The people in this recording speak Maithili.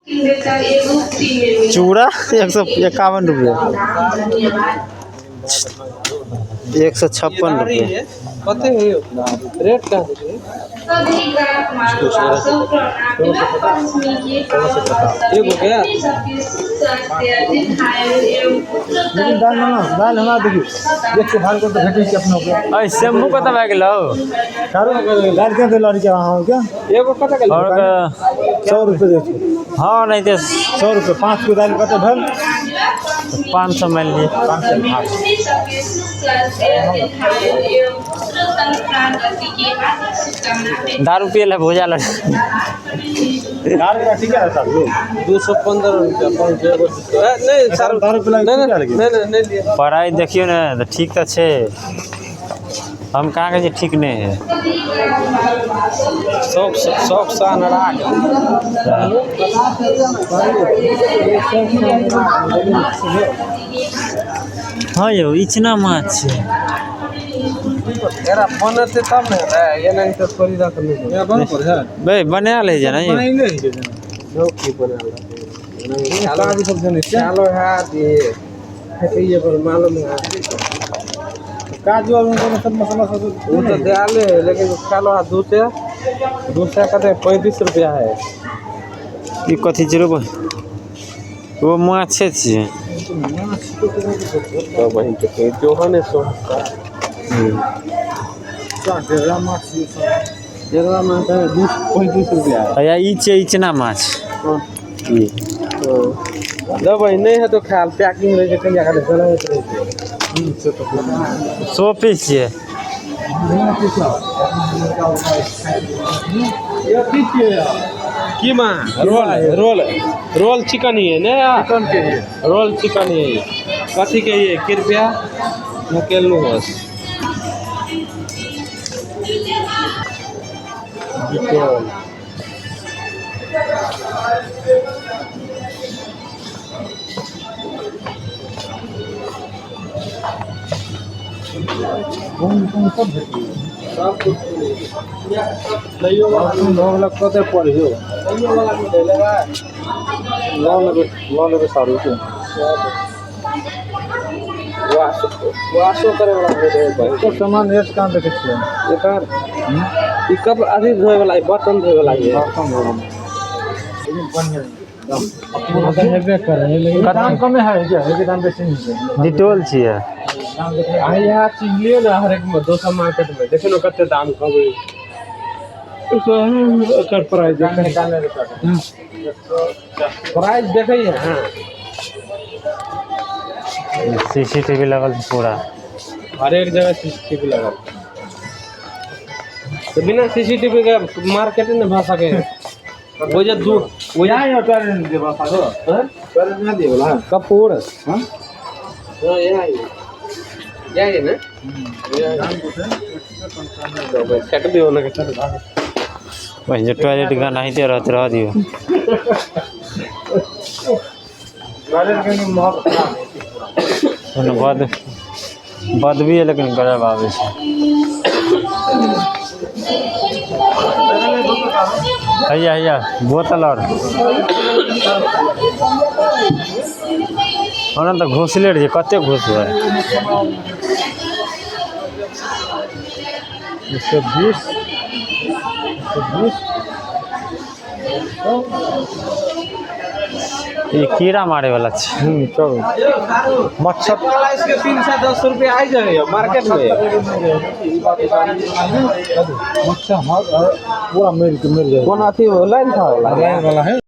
चूड़ा 151 रुपये, 156 रुपये। कते है रेट का? एगो गया। लेकिन दाल ना, दाल हमरा देखियौ, एक सौ भार को तऽ भेटै छै अपनो के। अरे, शैम्पू कतऽ भए गेलौ? चारू दाल केना देल के अहाँ के? एगो कते के? और 100 रुपये दै छै। हँ, नहीं तऽ 100 रुपये 5 गो दालि कते भेल? 500 मानि लिअ। 500 भार। दारू पिए ला भूजा ला। दाल का ठीक है साहब। 215 रुपया 500 एगो। नहीं सर। दारू पिला? नहीं नहीं नहीं नहीं, नहीं लिया। पढ़ाइ देखियौ ने तऽ ठीक तऽ छै। हम कहाँ कहै छियै ठीक नहि है। शौक शौक से अनरा गेल। हँ यौ, इचना माछ छै। एकरा बनतै तब ने हेतै, एना तऽ थोड़ी रख नहीं। बन पर है। बे बना लै छै ने यौ। बनाइले है जेना। जो की बनाल। काजू सब देने छै। चालो है ये फेंकिए पर मालूम है। काजू और उनको सब मसाला सब। वो तो दयाले है, लेकिन खालो है 200 कते 35 रुपया है। ई कथी छै रो? ओ माछे छियै। तो वही के जो है ने सो। ढेरा माछ ये सब। जेकरा में 235 रुपया है। भैया, ई छै इचना माछ ई। देबै नहीं है तो ख्याल पैकिंग रहे छै, कहिया खाली बनाबैत रहै छै। से तो 100 पीस छियै। ये की छियै यार? कीमा रोल, रोल, रोल चिकन ही है ने यार? चिकन के है। रोल चिकन ही है। कथी के ये कृपया धकेलू बस। डिटोल। कोन कोन सब भेटैए? सब कुछ लइयो। बाथरूम भऽ गेल, कते पड़ियौ? लइयो वाला में ले लेबै। लऽ लेबै, लऽ लेबै सारू के। वाशो, वाशो करे वाला में दे भाई। सब सामान रेट कहाँ देखै छियै? एकर ई कप अथी धोए वाला है, बर्तन धोए वाला है। बर्तन धोए वाला, लेकिन बढ़िया दाम हेबे करे, लेकिन दाम कमे है क्या? है दाम बेसी नहीं है। डिटोल छियै। दाम देखै। आ यहाँ चीज लियो ने हरेक में, दोसर मार्केट में देखियो ने कते दाम कम है एकर। प्राइस दाम देखे। दाम रुपया। प्राइस देखै है, हाँ। सीसीटीवी लगल छै पूरा। हरेक जगह सीसीटीवी लगल, तो बिना सीसीटीवी के मार्केट नहीं भा सके। वो जे दू वो जे यहाँ टॉयलेट देबा सारो। हाँ? टॉयलेट नहीं देबला। कपूर। हाँ। हाँ, यहाँ ही यहाँ ही ना। तो भाई कट भी होना के चल भाग। वही जे टॉयलेट गनाहिते रहत, रह दियौ। टॉयलेट के महक खराब है। ओने बद बदबी है, लेकिन गजब आबै छै। हैया हैया, बोतल और ओना तऽ घुसले रहियै, कते घुसबै? 120, 120। ई कीड़ा मारे वाला छै। चलो मच्छर। वाला इसके 310 रुपया आ जाएगा मार्केट में। मच्छर हर पूरा मर के मर जाए। कौन अथी लाइन था वाला? लाइन वाला है।